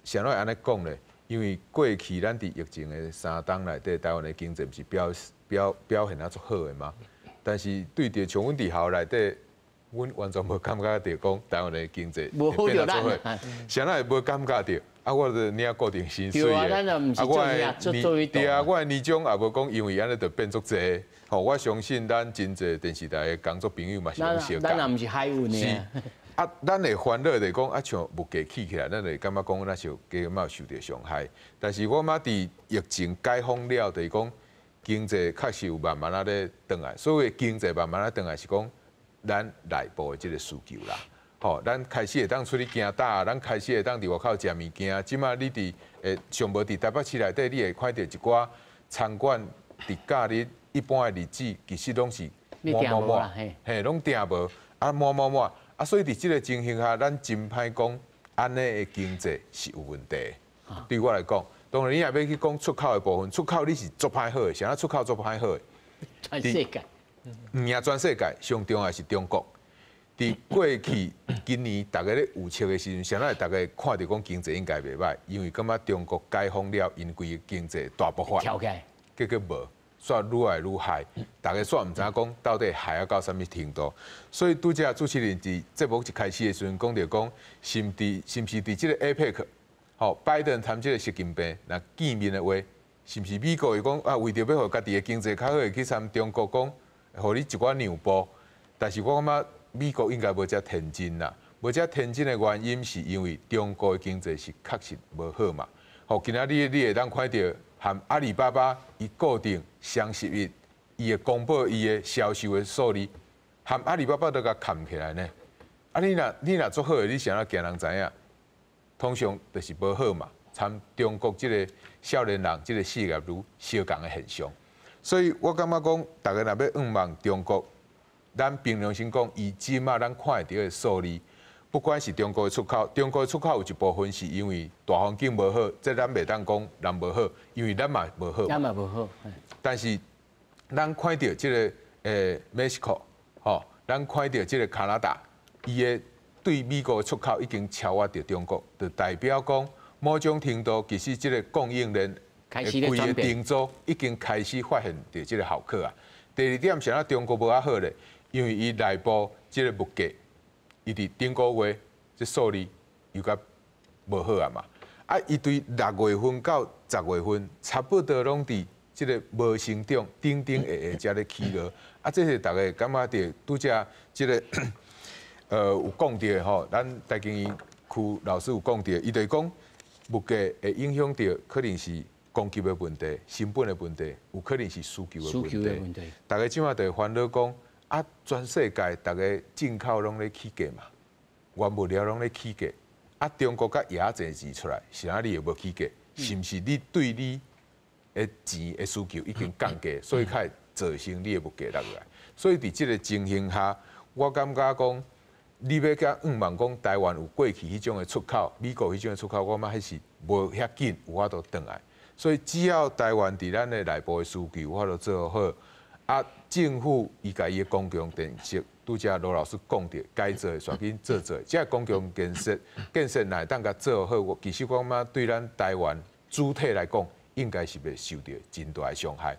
啥物會按呢講咧？因為過去咱佇疫情的3冬內底，台灣的經濟毋是表表表現啊足好的嗎？但是對著像阮佇學校內底，阮完全無感覺著講台灣的經濟變啊足好，啥會無感覺著？啊，我就領固定薪水的，啊，我的年對啊，我的年終也無講因為按呢就變足濟。吼，我相信咱真濟電視台的工作朋友嘛是攏相仝。咱也毋是海運的。啊，咱會煩惱就是講啊，像物價起起來，咱會感覺講咱是加減有受著傷害。但是我感覺佇疫情解封了，就是講經濟確實有慢慢仔咧轉來。所謂經濟慢慢仔轉來，是講咱內部的這個需求啦。吼，咱開始會當出去行搭，咱開始會當佇外口食物件。這馬你佇上無佇台北市內底，你會看著一寡餐館佇假日一般的日子，其實攏是滿滿滿，嘿，攏訂無啊滿滿滿啊，所以佇這個情形下，咱真歹講按呢的經濟是有問題。對我來講，當然你若欲去講出口的部分，出口你是足歹好的，啥物出口足歹好的？全世界，毋但全世界，上重要是中國。佇過去今年逐家咧預測的時陣，啥人逐家看著講經濟應該袂䆀，因為感覺中國解封了，𪜶規個經濟大爆發，結果無，煞愈來愈害，逐家煞毋知影講到底害啊到啥物程度。所以拄才主持人佇節目一開始的時陣講著講，是毋是佇這個 APEC，吼，拜登參這個習近平若見面的話，是毋是美國會講啊？為著欲予家己的經濟較好，會去參中國講，予你一寡讓步？但是我感覺美國應該無遮天真啦，無遮天真的原因是因為中國的經濟是確實無好嘛。吼，今仔日你會當看著和阿里巴巴伊固定雙十一，伊會公布伊的銷售的數字，和阿里巴巴都共崁起來呢。啊，你若做好的，你啥會驚人知影？通常就是無好嘛，參中國這個少年人這個失業率相仝的現象。所以我感覺講，逐家若欲向望中國，咱憑良心講，伊這馬咱看會著的數字，不管是中國的出口，中國的出口有一部分是因為大環境無好，這咱袂當講人無好，因為咱嘛無好。咱嘛無好。但是咱看著這個墨西哥，吼，咱看著這個加拿大，伊的對美國的出口已經超越著中國，就代表講某種程度其實這個供應鏈的規个重組已經開始發現著這個效果啊。第二點是啥中國無遐好咧，因為伊內部這個物價，伊佇頂個月這數字又較無好啊嘛。啊，伊對6月份到10月份，差不多攏佇這個無成長、頂頂下下遮咧起落。啊，這是逐家感覺著拄才這個有講著的吼，咱台經院區老師有講著，伊就是講物價會影響著，可能是供給的問題、成本的問題，有可能是需求的問題。逐家這馬就會煩惱講，啊，全世界逐家進口攏咧起價嘛，原物料攏咧起價，啊，中國閣壓濟錢出來，是啥你會無起價？是毋是你對你的錢的需求已經降低，所以才會造成你的物價落來？所以佇這個情形下，我感覺講，你欲共向望講台灣有過去彼種的出口，美國彼種的出口，我感覺彼是無遐緊有法度轉來。所以只要台灣佇咱的內部的需求有法度做好，啊，政府伊共伊的公共建設，拄才羅老師講著，該做的煞緊做做。這個公共建設若會當共做好，我其實我感覺對咱台灣主體來講，應該是袂受著真大的傷害。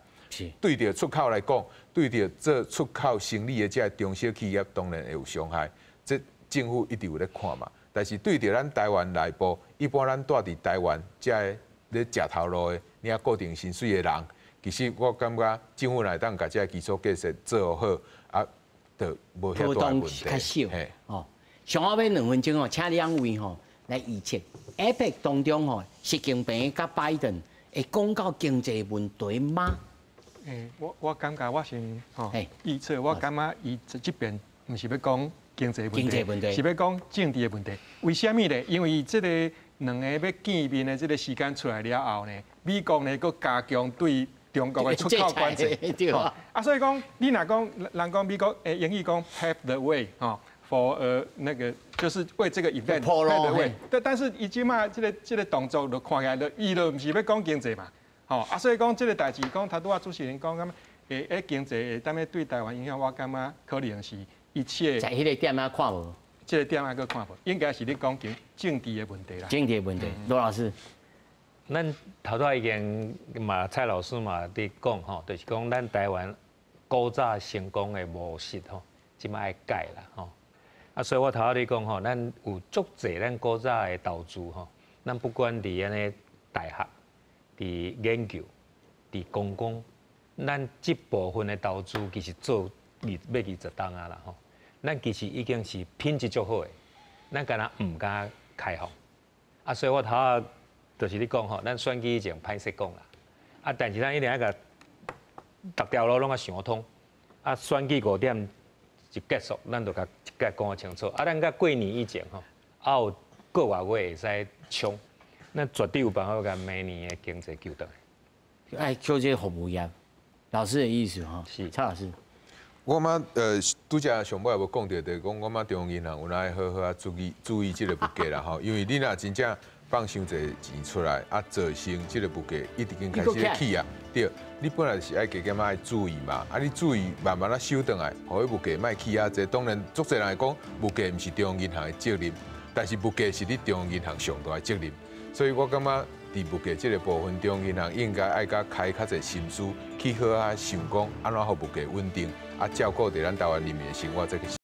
對著出口來講，對著做出口生意的這個中小企業，當然會有傷害。這政府一直有咧看嘛。但是對著咱台灣內部，一般咱住佇台灣這个咧食頭路的、領固定薪水的人，其實我感覺政府若會當共這个基礎建設做好，啊，就無遐大問題。較少。哦，上後尾兩分鐘哦，請兩位吼來預測 APEC 當中吼，習近平佮拜登會講到經濟問題嗎？我感覺我先吼預測，我感覺伊這邊毋是欲講經濟問題，是欲講政治的問題。為啥物咧？因為這個兩个欲見面的這個時間出來了後呢，美國呢閣加強對中國的出口管制。啊，所以講你若講人講美國英語講 pave the way 吼，for 那個就是為這個 event pave the way。對，但是伊這馬這個動作就看起來就伊就毋是欲講經濟嘛。吼啊，所以講這個代誌，講頭拄仔主持人講咁，經濟會當欲對台灣影響，我感覺可能是一切。在彼個點仔看無？這個點仔閣看無，應該是咧講經政治的問題啦。政治的問題，羅老師，咱頭拄已經嘛，蔡老師嘛佇講吼，就是講咱台灣古早成功的模式吼，這馬愛改啦吼。啊，所以我頭仔咧講吼，咱有足濟咱古早的投資吼，咱不管佇按呢大學、佇研究、佇公共，咱這部分的投資其實做欲20冬啊啦吼。咱其實已經是品質足好的，咱敢若毋敢開放。啊，所以我頭仔就是咧講吼，咱選舉以前歹勢講啦。啊，但是咱一定愛共逐條路攏愛想通。啊，選舉5點一結束，咱就共一概講清楚。啊，咱佮過年以前吼，還有個外月會使衝，咱絕對有辦法共明年的經濟救轉來。愛靠這個服務業，老師的意思吼，是蔡老師。我感覺拄才上尾也無講著，就是講我感覺中央銀行有愛好好仔注意注意這個物價啦吼，因為你若真正放傷濟錢出來，啊，造成這個物價一直經開始起啊，對，你本來是愛加減愛注意嘛，啊，你注意慢慢仔收轉來，予彼物價莫起遐濟。當然，足濟人會講物價毋是中央銀行的責任，但是物價是你中央銀行上大的責任，所以我感覺佇物價這個部分，中央銀行應該愛較開較濟心思，去好仔想講按怎予物價穩定，啊，照顧著咱台灣人民的生活，這個。